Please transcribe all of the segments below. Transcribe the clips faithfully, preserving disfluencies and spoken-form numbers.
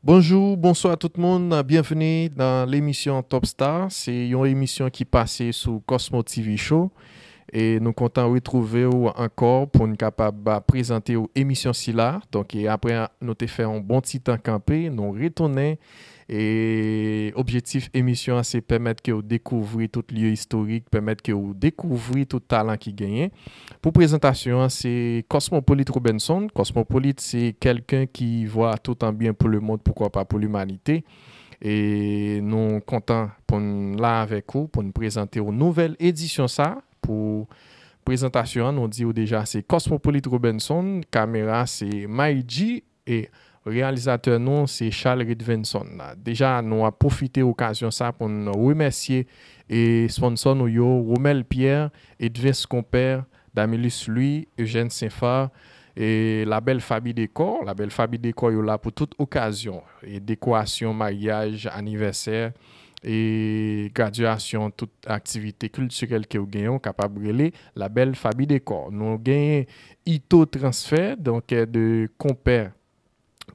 Bonjou, bonswa tout moun, byenvini nan lemisyon Top Star. Se yon emisyon ki pase sou Cosmo T V Show. E nou kontan retwouve w ankò pou n kapab, a, prezante w emisyon sila. Donk, e apre nou te fè yon bon ti tan kanpe, nou retounen. E objektif emisyon an se pèmèt ke w dekouvri tout lye istorik, pèmèt ke w dekouvri tout talan ki genyen. Pou prezantasyon an, se Cosmopolite Robenson. Cosmopolite, se quelqu'un qui voit tout en bien pour le monde, pourquoi pas pour l'humanité. E nou kontan pou n la avèk ou, pou n prezante w nouvèl edisyon sa. Pou prezantasyon an, nou di w deja, se Cosmopolite Robenson, kamera se May G, e reyalizatè nou, se Charles Ridvenson. Deja, nou ap pwofite okazyon sa pou n remèsye, e, sponsò nou yo, Romel Pierre, Edvens Konpè, Damilus Louis, Eugène Saint-Phar, e Labèl Faby Décor. Labèl Faby Décor yo la pou tout okazyon, e dekorasyon, maryaj, anivèsè, e gradyasyon, tout aktivite kiltirèl ke w genyen, w kapab rele Labèl Faby Décor. Nou genyen Ito Transfè, donk, e, de Konpè,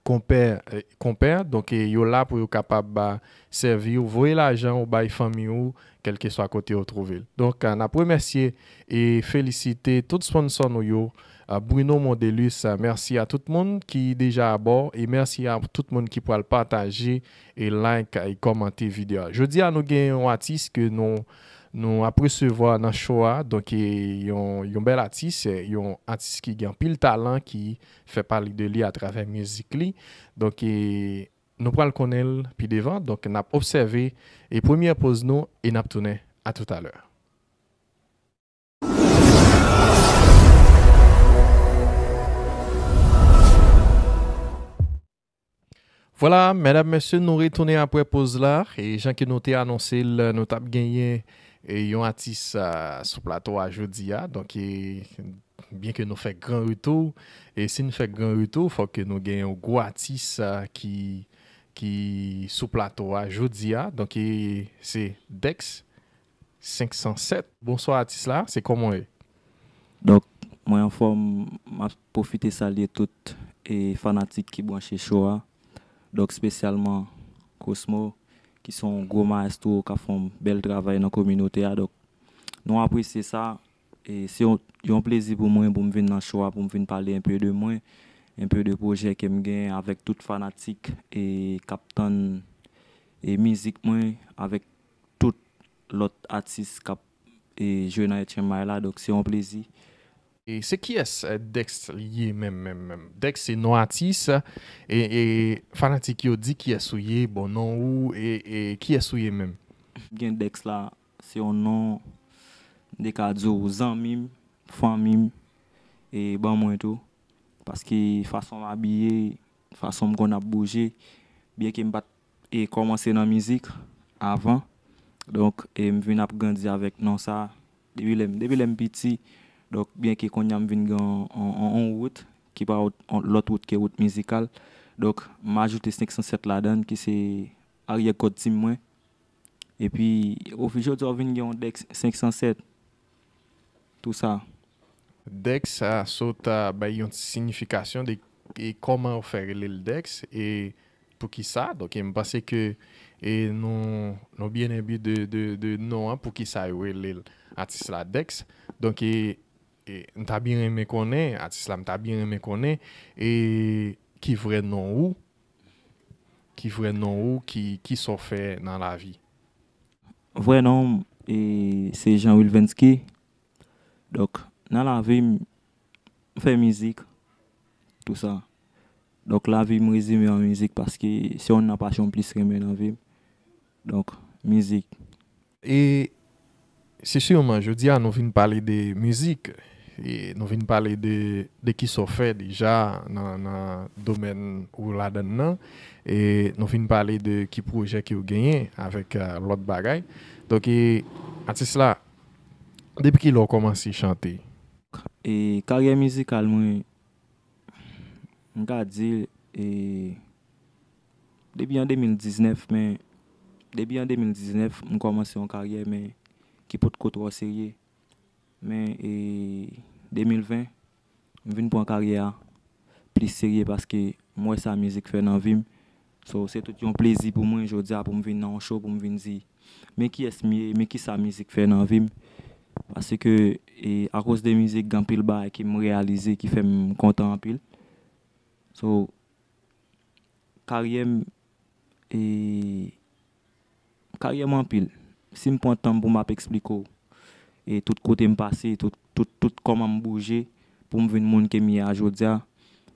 Konpè, e, Konpè, donk, e, yo la pou yo kapab, a, sèvi w, voye lajan ou bay fanmi w, kèlkeswa kote yo twouve l. Donk, a, n ap remèsye e felisite tout sponsò nou yo, a, Bruno Mondelus, a, mèsi a tout moun ki deja abò e mèsi a tout moun ki pral pataje e like e kòmante videyo a. Jodi a, nou gen yon atis ke nou, nou ap resevwa nan show a, donk, e, yon, yon bèl atis, e, yon atis ki gen anpil talan, ki fè pale de li atravè mizik li. Donk, e, nou pral konnen l pi devan. Donk, n ap obsève, e, premyè poz nou e n ap tounen. A toutalè. Vwala, medam, mesye, nou retounen apre poz la. E jan ke nou te anonse l, nou t ap genyen, e, yon atis, a, sou plato a jodi a. Donk, e, byenke nou fè gran retou, e si n fè gran retou, fòk ke nou gen yon gwo atis, a, ki, ki sou plato a jodi a. Donk, e, se Dex senk san sèt. Bonswa, atis la, se kòman w ye? Donk, mwen anfòm, m ap pwofite salye tout, e, fanatik ki branche show a. Donk, espesyalman Cosmo, ki se yon gwo mayestwo k ap fè yon bèl travay nan kominote a. Donk, nou apresye sa. E se yon, yon plezi pou mwen pou m vin nan show a, pou m vin pale enpe de mwen, enpe de pwojè ke m gen avèk tout fanatik e k ap tann e mizik mwen, avèk tout lòt atis k ap, e, jwe nan H M I la. Donk, se yon plezi. E se kiyès, e, Dex ye menm, menm, menm? Dex se non atis, e, e fanatik yo di kiyès ou ye, bon, non ou, e, e kiyès ou ye menm? Gen Dex la, se yon non, m te ka di w, zanmi m, fanmi m, e ban mwen tou. Paske fason m abiye, fason m konn ap bouje, byenke m pa t, e, kòmanse nan mizik avan, donk, e, m vin ap grandi avèk non sa a depi lè m, depi lè m piti. Donk, byenke kounye a m vin gen yon, yon, yon, yon wout ki pa wout, yon lòt wout ke wout mizikal. Donk, m ajoute senk san sèt ladan l, ki se aryè kòd tim mwen. Epi, ofijodi a, w vin gen yon Dex senk san sèt. Tou sa. Dex, a, sot, a, bay yon ti siyifikasyon de, e kòman w fè rele l Dex, e poukisa. Donk, e m panse ke, e nou, nou byen enbi de, de, de non an, poukisa yo rele l atis la Dex. Donk, e, e m ta byen renmen konnen, atis la, m ta byen renmen konnen, e ki vrè non ou, ki vrè non ou, ki, kisa w fè nan lavi? Vrè non m, e, se Jean Wilvensky. Donk, nan lavi m, m fè mizik, tou sa. Donk, lavi m rezime an mizik paske se youn nan pasyon m plis renmen nan vi m. Donk, mizik. E se siman, jodi a, nou vin pale de mizik. E nou vin pale de, de kisa w fè deja nan, nan domèn ou ladan l nan. E nou vin pale de ki pwojè ke w genyen avèk, a, lòt bagay. Donk, e, atis la, depi kilè w kòmanse chante? E karyè mizikal mwen, m ka di, e, depi an de mil diznèf, men, depi an de mil diznèf, m kòmanse yon karyè, men ki potko twò serye. Men, e, de mil ven, m vin pran karyè a plis serye paske m wè sa mizik fè nan vi m. So, se tout yon plezi pou mwen jodi a pou m vin nan yon show, pou m vin di, men kiyès m ye, men kisa mizik fè nan vi m. Paske, e, akoz de mizik, gen anpil bagay ke m reyalize ki fè m kontan anpil. So, karyè m, e, karyè m anpil. Si m pran tan m pou m ap eksplike w, e tout kote m pase, tout, tout, tout kòman m bouje pou m vin moun ke m ye a jodi a,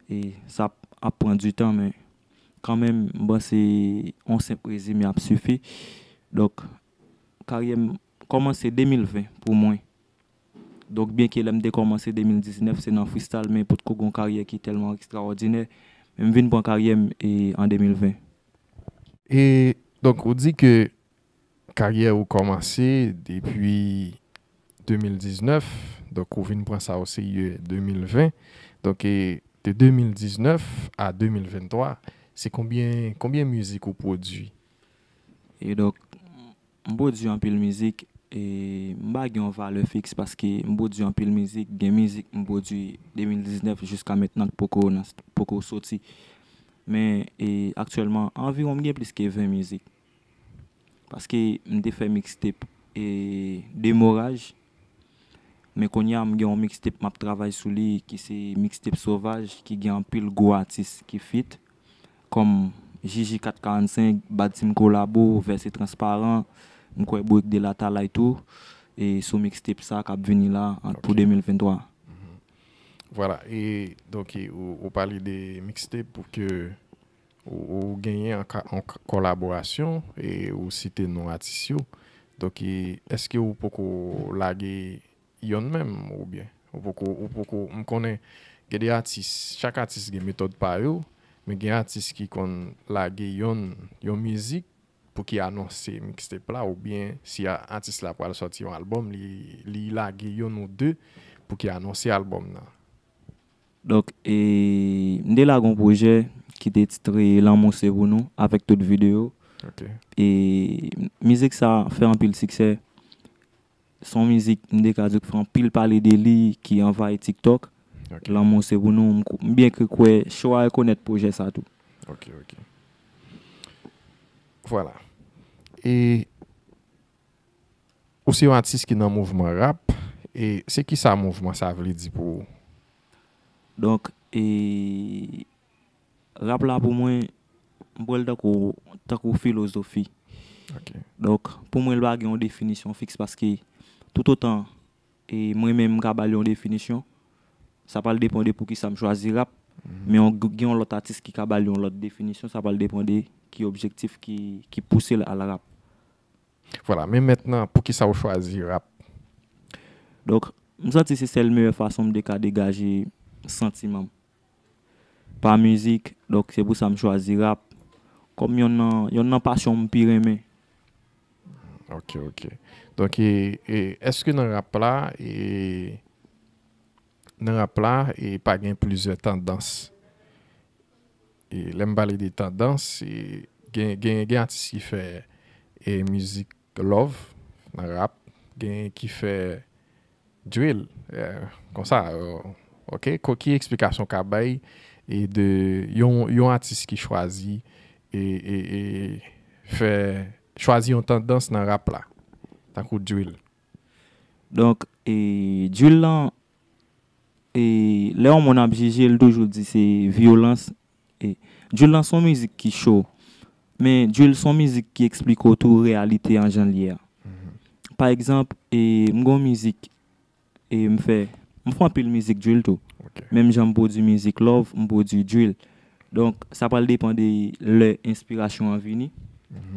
e sa ap, ap pran du tan, men kanmenm, m panse yon senp rezime ap sifi. Donk, karyè m kòmanse de mil ven pou mwen. Donk, byenke lè m te kòmanse de mil diznèf, se nan freestyle, men potko gen yon karyè ki tèlman ekstraòdinè, men m vin pran karyè m, e, an de mil ven. E, donk, ou di ke karyè ou kòmanse depi de mil diznèf, donk, ou vin pran sa o serye de mil ven. Donk, e, de de mil diznèf a de mil venntwa, se konbyen, konbyen mizik ou pwodui? E donk, m pwodui anpil mizik, e m pa gen yon valè fiks paske m pwodui anpil mizik. Gen mizik m pwodui de mil diznèf jiska mentnan k poko nan, poko soti. Men, e aktyèlman, anviwon m gen plis ke ven mizik. Paske m te fè mixtape, e, Demoraj. Men kounye a, m gen yon mixtape m ap travay sou li, ki se mixtape Sovaj, ki gen anpil gwo atis ki feat. Kòm J J kat karannsenk, Bad Team Kolabo, Vèse Transparan, m kwè Borik de Latalay tou, e sou mixtape sa k ap vini la, an, pou de mil venntwa. Vwala, e donk, e, ou, ou pale de mixtape pou ke ou, ou genyen an ka-, an k-, kolaborasyon, e ou site non atis yo. Donk, e, èske ou poko lage yonn menm, oubyen ou poko, ou poko, m konnen gen de atis, chak atis gen metòd pa yo, men gen atis ki konn lage yonn, yon mizik pou ki anonse mixtape la, oubyen si a-, atis la pral sòti yon albòm, li, li lage yonn ou de pou ki anonse albòm nan. Donk, e, m te lage yon pwojè ki te titre Lanmou se pou nou, avèk tout videyo. Ok. E mizik sa fè anpil siksè. Se yon mizik, m te ka di w, ki fè anpil pale de li, ki anvayi TikTok. Ok. Lanmou se pou nou. M, m byen ke kwè cho a rekonèt pwojè sa tou. Ok, ok. Vwala. E ou se yon atis ki nan mouvman rap. E se ki sa mouvman sa vle di pou ou? Donk, e, rap la pou mwen, m pran l tankou, tankou filozofi. Ok. Donk, pou mwen, l pa gen yon definisyon fiks paske toutotan, e, mwen menm m ka ba l yon definisyon, sa pral depann de poukisa m chwazi rap. Men yon, gen yon lòt atis ki ka ba l yon lòt definisyon, sa pral depann de ki objektif ki, ki pouse l al rap. Vwala, men mentnan, poukisa ou chwazi rap? Donk, m santi se sèl meyè fason m te ka degaje santiman m. Pa mizik, donk se pou sa m chwazi rap kòm yonn nan, yonn nan pasyon m pi renmen. Ok, ok. Donk, e, e, èske nan rap la, e, nan rap la, e, pa gen plizyè tandans? E, lè m pale de tandans, e, gen, gen, gen atis ki fè, e, mizik love nan rap, gen ki fè drill, e, konsa, e, ok, ko-, ki eksplikasyon w ka bay, e, de yon, yon atis ki chwazi, e, e, e, fè, chwazi yon tandans nan rap la, tankou drill? Donk, e, drill lan, e, lè yon moun ap jije, l toujou di se vyolans. E, drill lan se yon mizik ki cho, men drill se yon mizik ki eksplike w tou reyalite an jan l ye a. Pa egzanp, e, m gen yon mizik, e, m fè, m fè anpil mizik drill tou. Ok. Menm jan m pwodui mizik love, m pwodui drill. Donk, sa pral depann de lè enspirasyon an vini.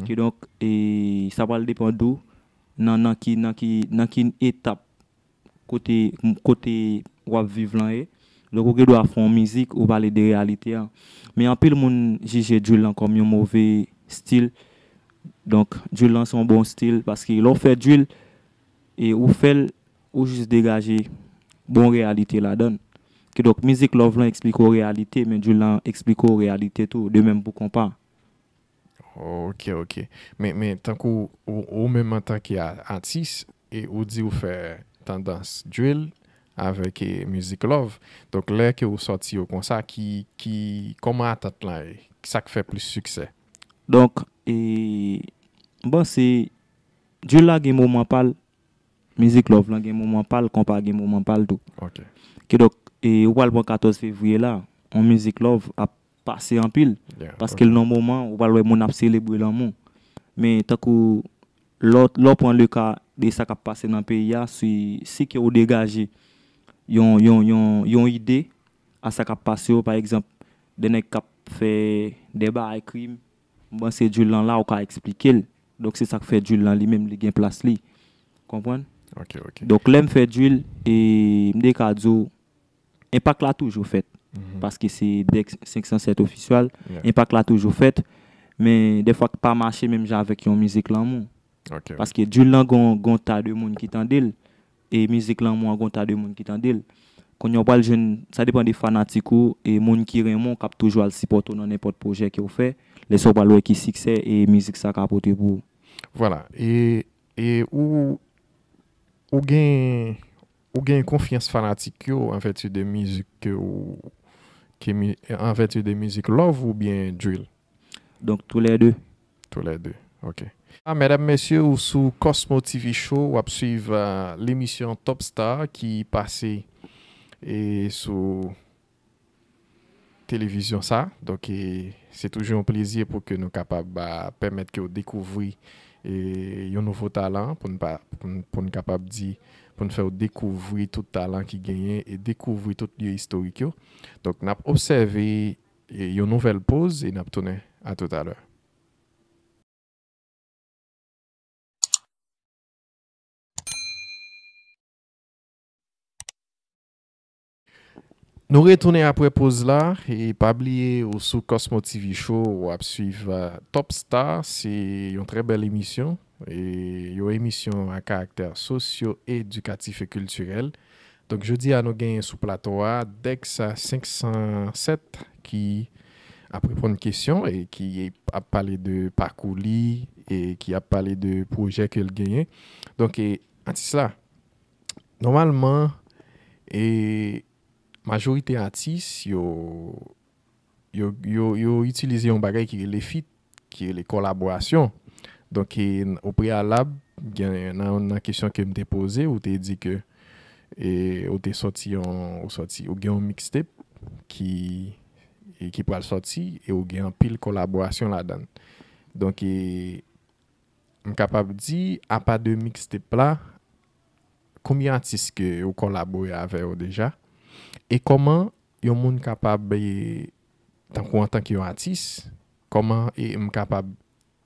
Kidonk, e, sa pral depann de w nan, nan ki, nan ki, nan ki etap kote, kote w ap viv lan ye. Donk, ou gen dwa fè yon mizik, ou pale de reyalite an. Men anpil moun jije drill lan kòm yon move stil. Donk, drill lan se yon bon stil, paske lè w fè drill, e ou fè l, ou jis degaje bon reyalite ladan l. Kidonk, mizik love lan eksplike w reyalite, men drill lan eksplike w reyalite tou, de menm pou konpa. Ok, ok. Men, men tankou ou, ou menm antanke a-, atis, e ou di ou fè tandans drill avèk, e, mizik love. Donk, lè ke ou sòti yo konsa, ki, ki, kòman atant lan ye? Sa k fè plis siksè? Donk, e, m panse, drill la gen moman pa l, mizik love lan gen moman pa l, konpa gen moman pa l tou. Ok. Kidonk, e, ou pral pran katòz fevriye la, yon mizik love ap pase anpil, Yeah, paske l nan moman, ou pral wè moun ap selebre lanmou. Men tankou lè w lè w pran le ka de sa k ap pase nan peyi a, si, si ke w degaje yon, yon, yon, yon ide a sa k ap pase yo, pa egzanp, de nèg k ap fè de bagay krim, m panse drill lan la, ou ka eksplike l. Donk, se sa k fè drill lan li menm, li gen plas li. Konprann? Ok, ok. Donk, lè m fè drill, e m te ka di w, enpak la toujou fèt. Mhm. Paske se Dex senk san sèt Official, Yeah. enpak la toujou fèt. Men, defwa k pa mache menm jan avèk yon mizik lanmou. Ok. Paske drill lan gon, gon ta de moun ki tande l, e mizik lanmou an gon ta de moun ki tande l. Kounye a w pral jwenn, sa depann de fanatik ou, e moun ki renmen w, k ap toujou al sipòte w nan nenpòt pwojè ke w fè. Lè sa w pral wè ki siksè e mizik sa ka pote pou ou. Vwala. E, e ou, ou gen, ou gen konfyans fanatik yo an vèti de mizik ke ou, ke mi, an vèti de mizik love oubyen drill? Donk, tou lè de. Tou lè de. Ok. Ah, medam, mesye, ou sou Cosmo T V Show, w ap swiv, euh, lemisyon Top Star ki pase e sou televizyon sa. Donk, e, se toujou yon plezi pou ke nou kapab, ah, pèmèt ke w dekouvri, e, yon nouvo talan, pou n pa, pou n, pou n kapab di, pou n fè w dekouvri tout talan ki genyen e dekouvri tout lye istorik yo. Donk, n ap obsève, e, yon nouvèl poz e n ap tounen. A tout à l'heure. Nou retounen apre poz la, e pa bliye ou sou Cosmo T V Show, w ap swiv, euh, Top Star, se yon trè bèl emisyon, e yon emisyon a karaktè sosyo-edikatif e kiltirèl. Donk, jodi a, nou genyen sou plato a Dex senk san sèt ki ap reponn kesyon e ki ap pale de pakou li e ki ap pale de pwojè ke l genyen. Donk, e, atis la, nòmalman, e, majorite atis, yo, yo, yo, yo itilize yon bagay ki rele feat, ki rele kolaborasyon. Donk, e, o preyalab, gen, nan, nan kesyon ke m te poze, ou te di ke, e, ou te sòti yon, ou sòti, ou gen yon mixtape ki, e, ki pral sòti, e ou gen anpil kolaborasyon ladan l. Donk, e, m kapab di, apa de mixtape la, konbyen atis ke ou kolabore avè yo deja? E kòman yon moun kapab, e, tankou antanke yon atis, kòman, e, m kapab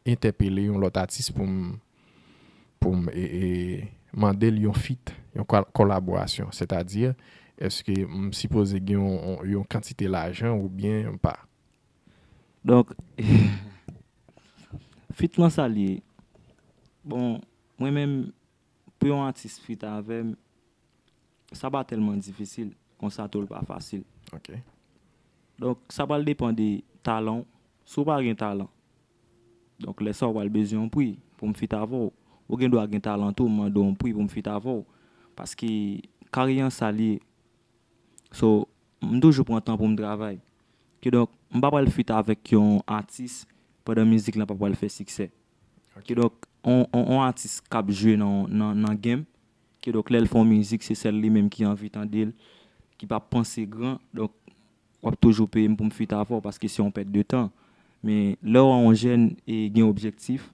entèpele yon lòt atis pou m, pou m, e, e, mande l yon feat, yon kol-, kolaborasyon? Sètadi, èske m sipoze gen yon, yon kantite lajan oubyen pa? Donk, feat lan sa l ye. Bon, mwen menm, pou yon atis feat avè m, sa pa tèlman difisil, konsa tou l pa fasil. Ok. Donk, sa pral depann de talan w. Si w pa gen talan, donk lè sa w pral bezwen yon pri pou m feat avè w. Ou gen dwa gen talan tou, m mande w yon pri pou m feat avè w. Paske karyè an sa l ye. So, m toujou pran tan pou m travay. Kidonk, m pa pral feat avèk yon atis pandan mizik lan pa pral fè siksè. Kidonk, on, on, on atis k ap jwe nan, nan, nan game, kidonk, lè l fè yon mizik, se sèl li menm ki anvi tande l, ki p ap panse gran. Donk, w ap toujou peye m pou m feat avè w paske se yon pèt de tan. Men lè w wè yon jèn e gen objektif,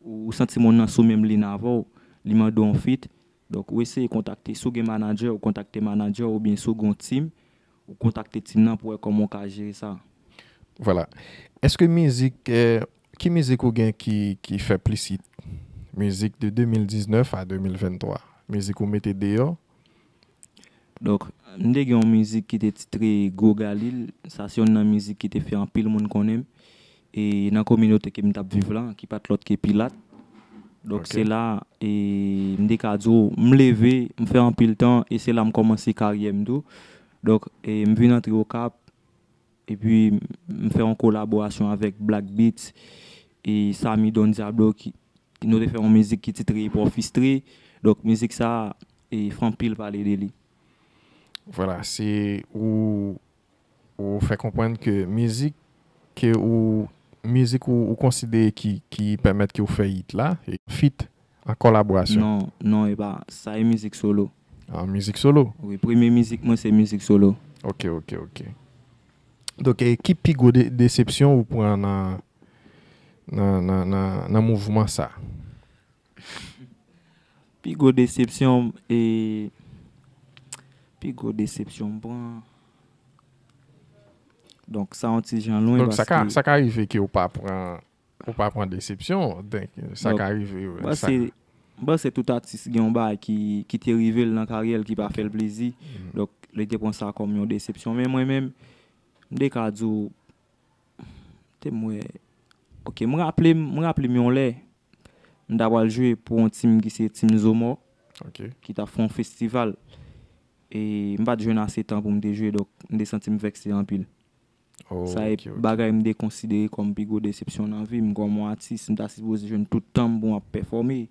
ou, ou santi moun nan sou menm liy avè w, li mande w yon feat, donk ou eseye kontakte, si w gen manadjè, ou kontakte manadjè w, oubyen si w gen yon team, ou kontakte team nan pou wè kòman w ka jere sa. Vwala. Èske mizik, eh, ki mizik ou gen ki, ki fè plis hit? Mizik de de mil diznèf a de mil venntwa. Mizik ou mete deyò? Donk, m te gen yon mizik ki te titre Gwo Galil. Sa se youn nan mizik ki te fè anpil moun konnen m. E nan kominote ke m t ap viv la, ki pa t lòt ke Pilat. Donk, Ok. Se la, e, m te ka di w, m leve, m fè anpil tan, e se la m kòmanse karyè m tou. Donk, e, m vin antre Okap, epi m fè yon kolaborasyon avèk Black Beats e Samy Don Diablo ki, ki nou te fè yon mizik ki titre Epò Fistre. Donk, mizik sa, e, fè anpil pale de li. Vwala, se ou, ou fè konprann ke mizik ke ou, Mizik ou, ou konsidere ki, ki pèmèt ke w fè hit la, e feat, an kolaborasyon? Non, non, e pa. Sa e mizik solo. An mizik solo? Wi, premye mizik mwen se mizik solo. Ok, ok, ok. Donk, e ki pi gwo de, desepsyon ou pran nan, nan, nan, nan, nan mouvman sa? Pi gwo desepsyon, e pi gwo desepsyon m pran. Donk, sa yon ti jan lwen. Donk, sa ka, Paske sa ka rive ke ou pa pran, ou pa pran desepsyon. Donk, sa Donk, ka rive. Mwen se, mwen se tout atis gen yon bagay ki, ki te rive l nan karyè l ki pa fè l plezi. Donk, li te pran sa kòm yon desepsyon. Men mwen menm, m te ka di w, te mwen, ok, mwen raple m, mwen raple m yon lè, m ta pral jwe pou yon tim ki se Tim Zomò, Ok. ki ta fè yon festival. E m pa t jwenn ase tan pou m te jwe, donk m te santi m vèkse anpil. Oh, Sa e ok, ok. Bagay m te konsidere kòm pi gwo desepsyon nan vi m, kòm yon atis, m ta sipoze jwenn tout tan m pou m ap pèfòme.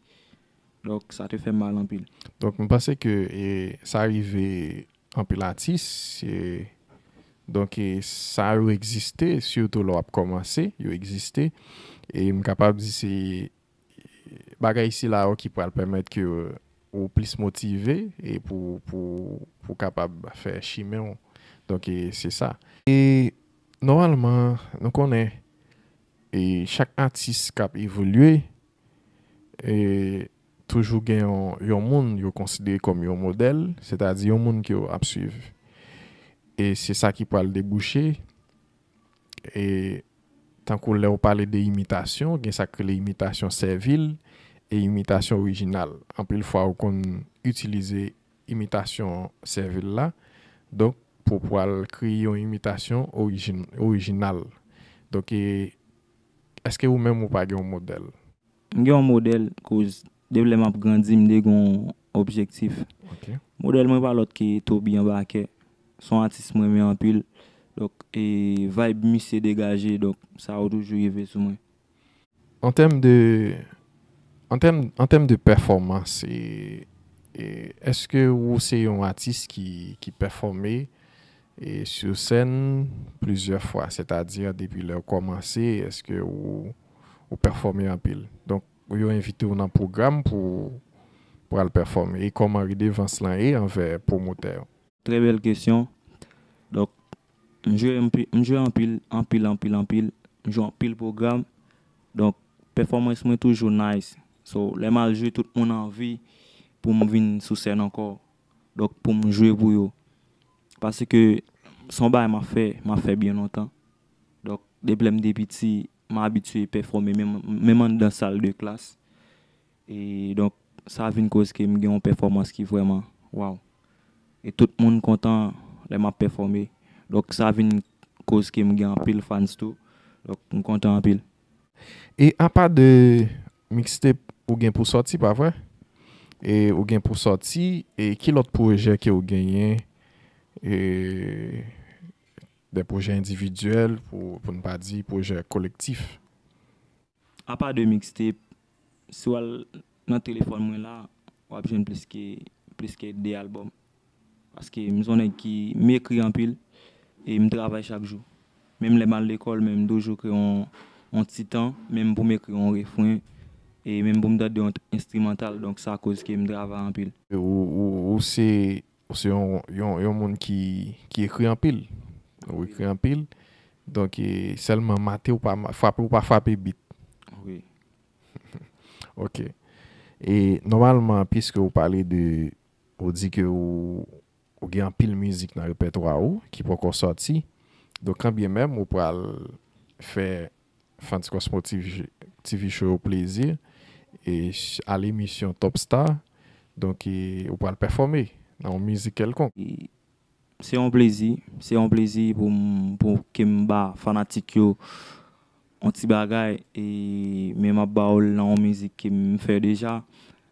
Donk, sa te fè m mal anpil. Donk, m panse ke e, sa rive anpil atis. E, donk, e, sa yo egziste, sitou lè w ap kòmanse, yo egziste. E m kapab di se bagay sila yo ki pral pèmèt ke ou plis motive e pou, pou, pou kapab fè chimen w. Donk, e, se sa. E nòmalman, nou konnen, e chak atis k ap evolye, e toujou gen yon, yon moun yo konsidere kòm yon modèl, sètadi yon moun ke yo ap swiv. E se sa ki pral debouche. E tankou lè w pale de imitasyon, gen sa k rele imitasyon sèvil e imitasyon orijinal. Anpil fwa, ou konn itilize imitasyon sèvil la, donk, pou pral kreye yon imitasyon orijin, orijinal. Donk, e, èske ou menm ou pa gen yon modèl? M gen yon modèl, koz depi lè m ap grandi, m te gen yon objektif. Ok. Modèl mwen pa lòt ke Toby Anbakè. Se yon atis mwen renmen anpil. Donk, e vibe misye degaje, donk sa yo toujou rive sou mwen. An tèm de, an tèm, an tèm de pèfòmans, e, e, èske ou se yon atis ki, ki pèfòme e sou sèn plizyè fwa, sètadi depi lè w kòmanse, èske ou, ou pèfòme anpil? Donk, yo envite w nan pwogram pou, pou al pèfòme. E kòman redevans lan ye anvè pwomotè yo? Trè bèl kesyon. Donk, m jwe anpi-, m jwe anpil, anpil, anpil, anpil. M jwe anpil pwogram. Donk, pèfòmans mwen toujou nice. So, lè m al jwe, tout moun anvi pou m vin sou sèn ankò. Donk, pou m jwe pou yo. Paske se yon bagay m ap fè, m ap fè byen lontan. Donk, depi lè m te piti, m abitye pèfòme menm, menm anndan sal de klas. E donk, sa vin koz ke m gen yon pèfòmans ki vrèman waw. E tout moun kontan lè m ap pèfòme. Donk, sa vin koz ke m gen anpil fans tou. Donk, m kontan anpil. E apa de mixtape ou gen pou sòti, pa vre? E ou gen pou sòti, e ki lòt pwojè ke ou genyen? E de pwojè endividyèl, pou, pou n pa di pwojè kolektif? Apa de mixtape, si w al nan telefòn mwen la, w ap jwenn plis ke, plis ke de albòm. Paske m se yon nèg ki, m ekri anpil e m travay chak jou. Menm lè m al lekòl, men m toujou kreye yon, yon ti tan, menm pou m ekri yon refren, e menm pou m tande yon enstrimantal, donk sa koz ke m travay anpil. Ou, ou, ou se, ou se yon, yon, yon moun ki, ki ekri anpil. Ou ekri anpil. Donk, e, sèlman mate ou pa ma-, frape ou pa frape bit. Wi. Ok. E nòmalman, piske ou pale de, ou di ke ou, ou gen anpil mizik nan repètwa ou ki poko sòti. Donk, kanbyen menm ou pral fè fans Cosmo T V, T V Show yo plezi e ch-, al emisyon Top Star. Donk, e, ou pral pèfòme nan yon mizik kèlkonk. E se yon plezi, se yon plezi pou m, pou ke m ba fanatik yo yon ti bagay, e men m ap ba w l nan yon mizik ke m fè deja.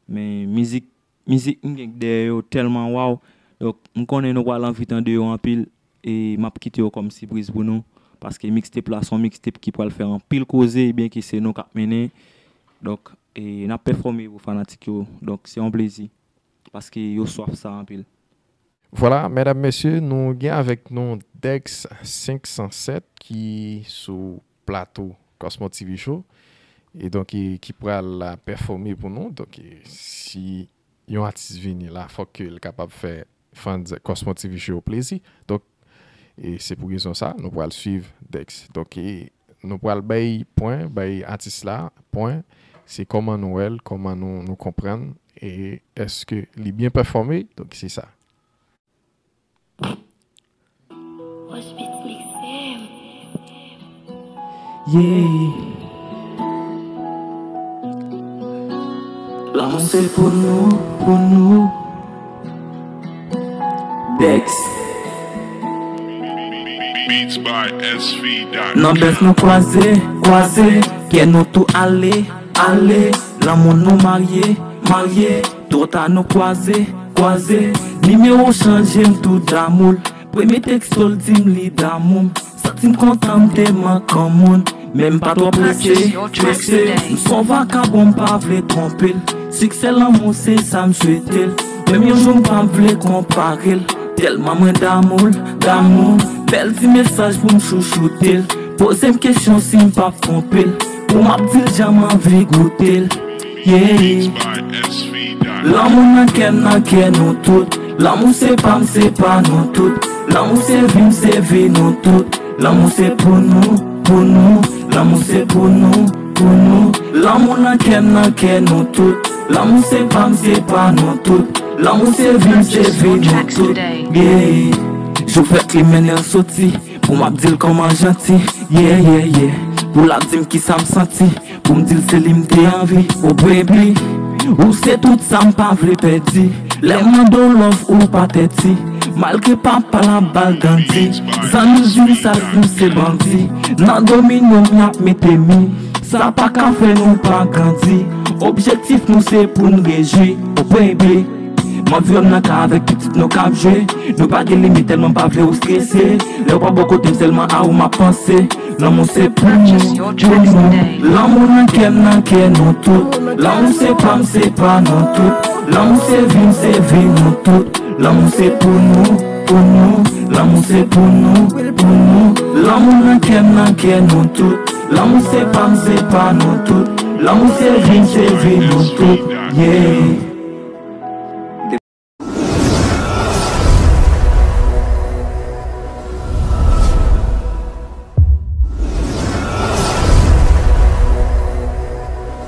Men mizik, mizik m gen dèyè yo tèlman waw. Donk, m konnen nou pral anvi tande yo anpil, e m ap kite yo kòm sipriz pou nou. Paske mixtape la se yon mixtape ki pral fè anpil koze, byenke se nou k ap mennen. Donk, e n ap pèfòme pou fanatik yo. Donk, se yon plezi. Paske yo swaf sa anpil. Vwala, medam, mesye, nou gen avèk nou Dex senk san sèt ki sou plato Cosmo T V Show. E donk, e, ki pral, a, pèfòme pou nou. Donk, e, si yon atis vini la, fòk ke l kapab fè fan Cosmo T V Show plezi. Donk, e se pou rezon sa, nou pral swiv Dex. Donk, e nou pral bay pwen, bay atis la pwen. Se kòman nou wè l, kòman nou, nou konprann, e èske li byen pèfòme. Donk, se sa. Roche Beats Mixem. Yeah. Lanmou se pou nou, pou nou. Dex. Beats by S V dot com. Nan bèf nou kwaze, kwaze. Kè nou tou ale, ale. Lanmou nou marye, marye. Twò ta nou kwaze, kwaze. Nimewo chanje m tou damou l. Premye teksto l di m li damou m. Santi m kontan m te mank yon moun. Men m pa twò prese, prese. M s on vakabon m pa vle twonpe l. Siksè lanmou se sa m swete l. Menm yon jou m pa vle konpare l. Tèlman mwen damou l, damou l. Bèl ti mesaj pou m chouchoute l. Poze m kesyon si m p ap twonpe l. Pou m ap di l jan m anvi goute l. Yeah. Lanmou nan kè m, nan kè nou tout. Lanmou se pa m, se pa nou tout. Lanmou se vi m, se vi nou tout. Lanmou se pou nou, pou nou. Lanmou se pou nou, pou nou. Lanmou nan kè m, nan kè nou tout. Lanmou se pa m, se pa nou tout. Lanmou se vi m, se vi nou tout. Yeah. Jou fèt li mennen l soti. Pou m ap di l kòman janti. Yeah, yeah, yeah. Pou l ap di m kisa m santi. Pou m di l se li m te anvi. Oh baby, ou se tout sa m pa vle pèdi. Lè m mande w love ou pa tèti. Malgre papa l ap ba l gandi. Zanmi l di m sa l di m se bandi. Nan dominyon m y ap mete mi. Sa pa ka fè nou pa grandi. Objektif nou se pou n rejwi. Oh baby. M anvi wè m nan kay avèk pitit nou k ap jwe. Nou pa gen limit tèlman m pa vle ou strese. Lè w pa bò kote m sèlman a ou m ap panse. Lanmou se pou nou, pou nou. Lanmou nan kè m, nan kè nou tout. Lanmou se pa m, se pa nou tout. Lanmou se vi m, se vi nou tout. Lanmou se pou nou, pou nou. Lanmou se pou nou, pou nou. Lanmou nan kè m, nan kè nou tout. Lanmou se pa m, se pa nou tout. Lanmou se vi m, se vi nou tout. Yeah.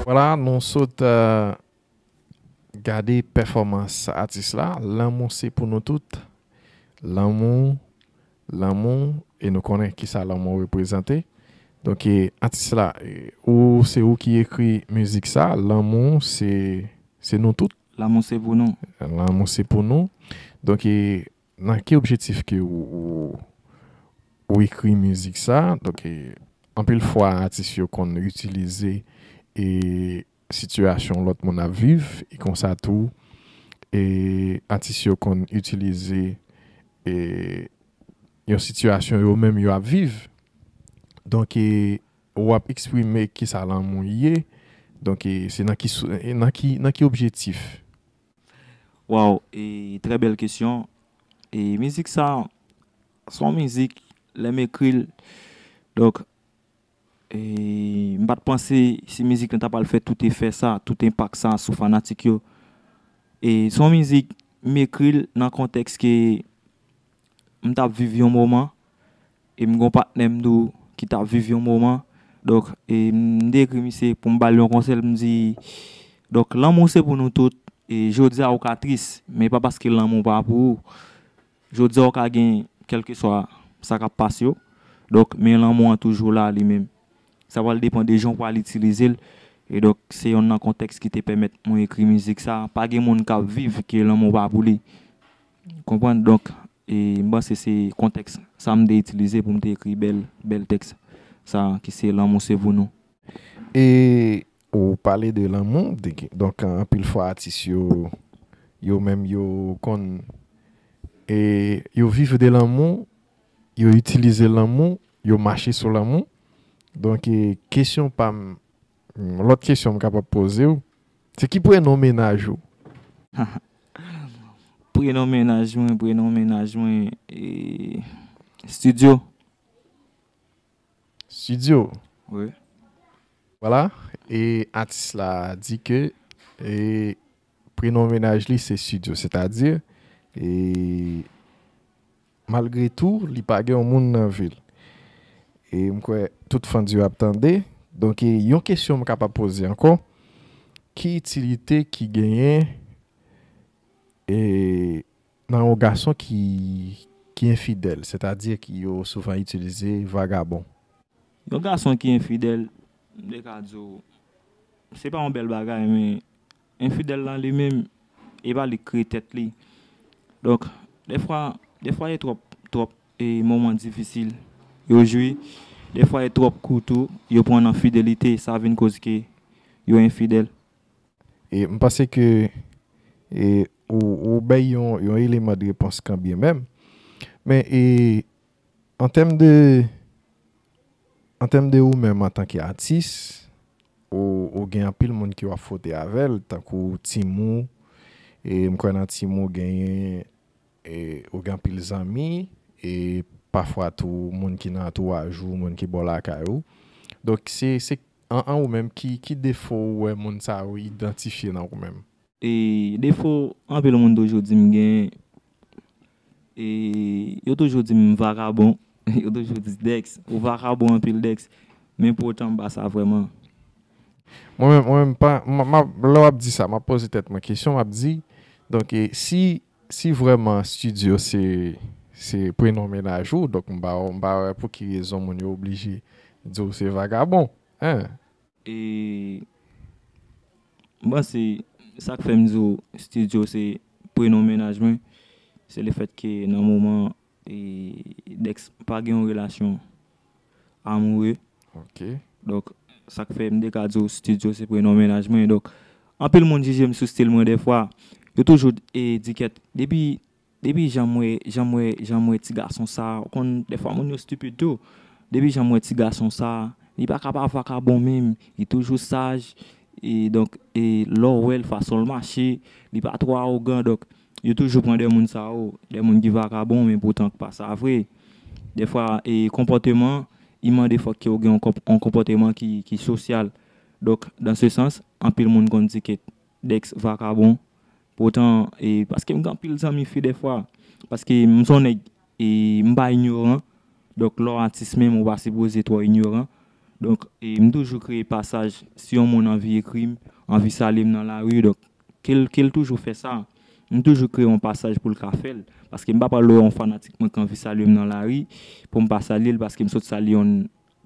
Vwala, nou sot, euh, gade pèfòmans atis la. Lanmou se pou nou tout. Lanmou, lanmou, e nou konnen kisa lanmou reprezante. Donk, e, atis la, e, ou, se ou ki ekri mizik sa, lanmou, se, se nou tout. Lanmou se pou nou. Lanmou se pou nou. Donk, e, nan ki objektif ke ou, ou, ou ekri mizik sa? Donk, e, anpil fwa, atis yo konn itilize, e, sitiyasyon lòt moun ap viv, e konsa tou, e, atis yo konn itilize, e, yon sitiyasyon yo menm yo ap viv. Donk, e, w ap eksprime kisa lanmou ye. Donk, e, se nan ki sou-, e, nan ki, nan ki objektif? Waw, e, trè bèl kesyon. E, mizik sa, se yon mizik, lè m ekri l, donk, e, m pa t panse si mizik lan ta pral fè tout efè sa, tout enpak sa sou fanatik yo. E, se yon mizik, m ekri l nan kontèks ke m t ap viv yon moman, e m gon patnè m tou ki t ap viv yon moman. Donk, e m te ekri misye pou m ba l yon konsèy, m di, donk, lanmou se pou nou tout, e jodi a ou ka tris, men pa paske lanmou pa pou ou. Jodi a ou ka gen kèlkeswa sa k ap pase w, donk, men lanmou an toujou la li menm. Sa pral depann de jan w pral itilize l. E donk, se yonn nan kontèks ki te pèmèt mwen ekri mizik sa. Pa gen moun k ap viv ke lanmou pa pou li. Konprann? Donk, e m panse se kontèks sa m te itilize pou m te ekri bèl, bèl tèks sa ki se Lanmou se pou nou. E ou pale de lanmou, de, donk, anpil fwa atis yo, yo menm yo konn, e yo viv de lanmou, yo itilize lanmou, yo mache sou lanmou. Donk, e kesyon pa m, lòt kesyon m kapab poze w, se ki prenon mennaj ou? Prenon mennaj mwen, prenon mennaj mwen, e, Studio. Studio? Wi. Vwala, e atis la di ke e prenon mennaj li se Studio, sètadi e malgre tou, li pa gen yon moun nan vi l. E m kwè tout fan yo ap tande. Donk, e yon kesyon m kapab poze ankò, ki itilite ki genyen e nan yon gason ki, ki enfidèl, sètadi ki yo souvan itilize vagabon? Yon gason ki enfidèl, m te ka di w, se pa yon bèl bagay, men enfidèl lan li menm, e pa li k kreye tèt li. Donk, dèfwa, dèfwa e twòp, twòp e moman difisil yo jwi, dèfwa e twòp kou tou yo pran nan fidelite, sa vin koz ke yo enfidèl. E m panse ke e, ou, ou bay yon, yon eleman de repons kanbyen menm. Men e, an tèm de, an tèm de ou menm antanke atis, ou, ou gen anpil moun ki w ap fwote avè l, tankou Timou, e m kwè nan Timou genyen, e ou gen anpil zanmi, e pafwa tou moun ki nan antouraj ou, moun ki bò lakay ou. Donk, se, se an, an ou menm, ki, ki defo ou wè moun sa yo idantifye nan ou menm? E defo anpil moun toujou di m gen, e yo toujou di m vagabon, yo toujou di Dex, ou vagabon anpil Dex, men poutan m pa sa vrèman. Mwen menm, mwen menm pa, m, m, lè w ap di sa, m ap poze tèt mwen kesyon, m ap di, donk, e, si, si vrèman Studio se, se prenon mennaj ou, donk m pa, m pa wè pou ki rezon moun yo oblije di w se vagabon, en. E m panse sa k fè m di w Studio se prenon mennaj mwen, se lefètke nan moman e Dex pa gen yon relasyon amoure. Ok. Donk, sa k fè m te ka di w Studio se prenon mennaj mwen. Donk, anpil moun jije m sou stil mwen dèfwa. Yo toujou e di kèt, depi, depi jan m wè, jan m wè, jan m wè ti gason sa, ou konn, dèfwa moun yo stipid tou. Depi jan m wè ti gason sa, li pa ka pa vakabon menm, li toujou saj. E donk, e lè w wè l, fason l mache, li pa twò awogan. Donk, yo toujou pran de moun sa yo, de moun ki vakabon, men poutan k pa sa vre. Dèfwa, e konpòteman, li mande fòk ke w gen yon konp-, yon konpòteman ki, ki sosyal. Donk, dans ce sens, anpil moun konn di ke Dex vakabon. Poutan, e, paske m gen anpil zanmi fi dèfwa. Paske m se yon nèg, e, m pa inyoran. Donk, lè w atis menm, ou pa sipoze twò inyoran. Donk, e, m toujou kreye pasaj. Si yon moun anvi ekri m, anvi salye m nan lari, donk, ke l, ke l toujou fè sa. M toujou kreye yon pasaj pou l ka fè l. Paske m pa pral wè yon fanatik mwen k anvi salye m nan lari, pou m pa salye l, paske m sot salye yon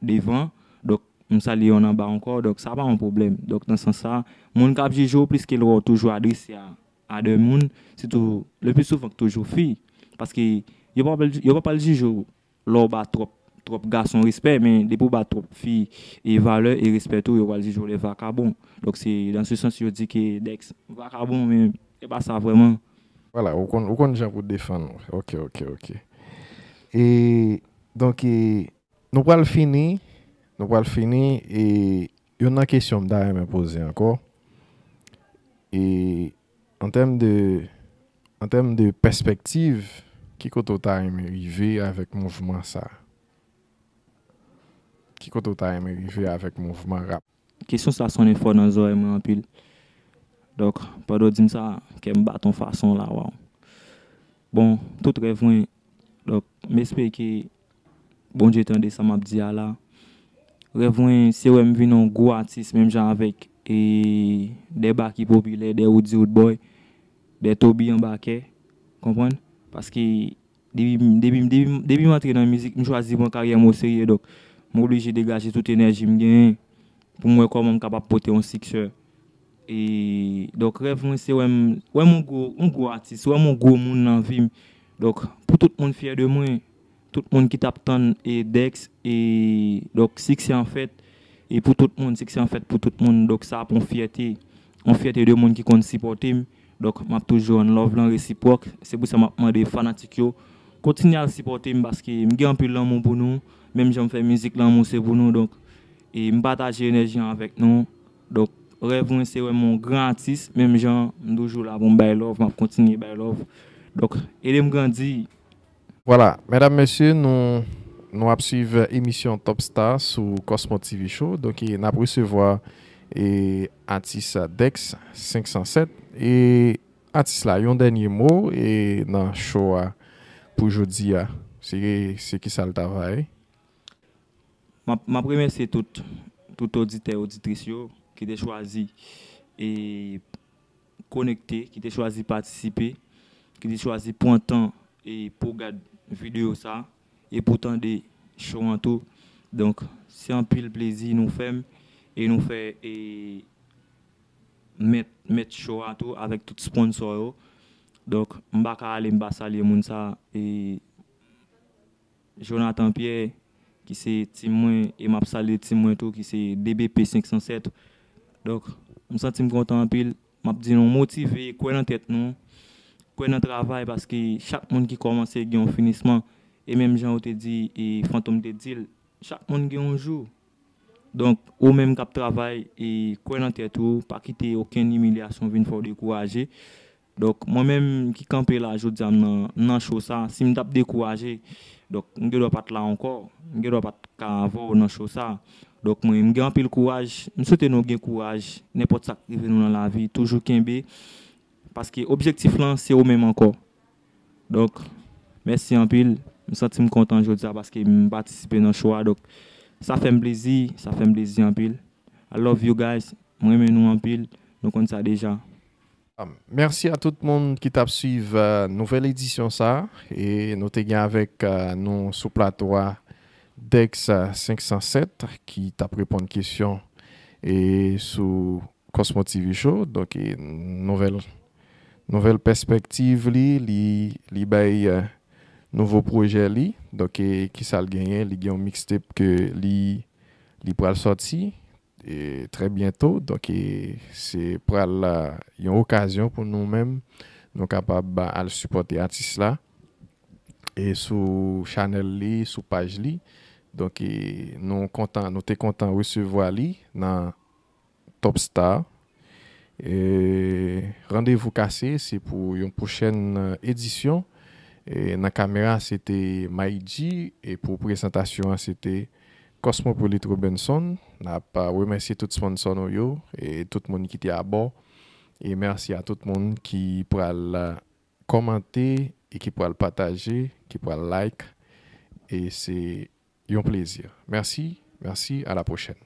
devan, donk, m salye yon anba ankò, donk, sa pa yon pwoblèm. Donk, nan sans sa, moun k ap jije w, pliske l wè w toujou adrese a, a de moun, sitou, le pli souvan k toujou fi, paske yo pa pral, yo pa pral jije w lè w ba twòp, twòp gason respè, men depi w ba twòp fi e valè e respè tou, yo pral jije w de vakabon. Donk, se dans ce sens yo di ke Dex vakabon, men e pa sa vrèman. Vwala, ou konn, ou konn jan pou defann ou. Ok, ok, ok. E, donk, e, nou pral fini, nou pral fini, e youn nan kesyon m ta renmen poze ankò, e an tèm de, an tèm de pèspektiv, ki kote w ta renmen rive avèk mouvman sa? Ki kote w ta renmen rive avèk mouvman rap? Kesyon sa sonnen fò nan zòrèy mwen anpil. Donk, pandan w di m sa, kè m bat yon fason la, waw. Bon, tout rèv mwen, donk, m espere ke Bondye tande sa m ap di a la. Rèv mwen, se wè m vin yon gwo atis, menm jan avèk, e, de Baky Popilè, de Roody Roodboy, de Toby Anbakè, konprann? Paske depi, depi, depi, depi m antre nan mizik, m chwazi pran karyè m oserye, donk, m oblije degaje tout enèji m genyen pou m wè kòman m kapab pote yon siksè. E, donk, rèv mwen, se wè m, wè m yon gwo, yon gwo atis, wè m yon gwo moun nan vi m. Donk, pou tout moun fyè de mwen, tout moun ki t ap tann, e, Dex, e, donk, siksè an fèt, e pou tout moun, siksè an fèt pou tout moun, donk, sa ap yon fyète, yon fyète de moun ki konn sipòte m. Donk, m ap toujou rann love lan resipwòk. Se pou sa m ap mande fanatik yo, kontinye al sipòte m paske m gen anpil lanmou pou nou. Menm jan m fè mizik, lanmou se pou nou. Donk, e m pataje enèji an avèk nou. Donk, rèv mwen se wè m yon gran atis, menm jan m toujou la pou m bay love, m ap kontinye bay love. Donk, ede m grandi. Vwala, medam, mesye, nou, nou ap swiv emisyon Top Star sou Cosmo T V Show. Donk, e, n ap resevwa, e, atis Dex senk san sèt. E atis la, yon dènye mo, e, nan show a pou jodi a, se, se ki sa l ta va ye? M ap, m ap remèsye tout, tout oditè, oditris yo ki te chwazi e konekte, ki te chwazi patisipe, ki te chwazi pran tan e pou gad videyo sa e pou tande show an tou. Donk, se anpil plezi nou fè m e nou fè e mèt, mèt show a tou avèk tout sponsò yo. Donk, m pa ka ale, m pa salye moun sa e Jonathan Pierre, ki se tim mwen, e m ap salye tim mwen tou, ki se D B P senk san sèt. Donk, m santi m kontan anpil. M ap di nou, motive, kwè nan tèt nou, kwè nan travay, paske chak moun ki kòmanse gen yon finisman. E menm jan ou te di, e Fantom te di l, chak moun gen yon jou. Donk, ou menm k ap travay, e kwè nan tèt ou, pa kite okenn imilyasyon vin fè w dekouraje. Donk, mwen menm ki kanpe la jodi a m nan, nan show sa, si m t ap dekouraje, donk, m gen dwa pa t la ankò, m gen dwa pa t ka avè w nan show sa. Donk, mwen, m gen anpil kouraj, m swete nou gen kouraj, nenpòt sa k rive nou nan lavi, toujou kenbe, paske objektif lan, se ou menm ankò. Donk, mèsi anpil, m santi m kontan jodi a paske m patisipe nan show a, donk, sa fè m plezi, sa fè m plezi anpil. I love you guys, m renmen nou anpil, nou konn sa deja. Mèsi a tout moun ki t ap swiv, eh, nouvèl edisyon sa a. E nou te gen avèk, eh, nou sou plato a Dex, eh, senk san sèt ki t ap reponn kesyon e sou Cosmo T V Show. Donk, e nouvèl, nouvèl pèspektiv li, li, li bay, eh, nouvo pwojè li. Donk, e kisa l genyen? Li gen yon mixtape ke li, li pral sòti e, trè byento. Donk, e, se pral, a, yon okazyon pou nou menm, nou kapab al sipòte atis la. E sou chanèl li, sou paj li. Donk, e, nou kontan, nou te kontan resevwa li nan Top Star. E, randevou kase, se pou yon pwochèn, e, edisyon. E, nan kamera, se te May G, e pou prezantasyon an, se te Cosmopolite Robinson. N ap, a, remèsye tout sponsò nou yo e tout moun ki te abò. E mèsi a tout moun ki pral, a, kòmante e ki pral pataje, ki pral like. E se yon plezi. Mèsi, mèsi, à la prochaine.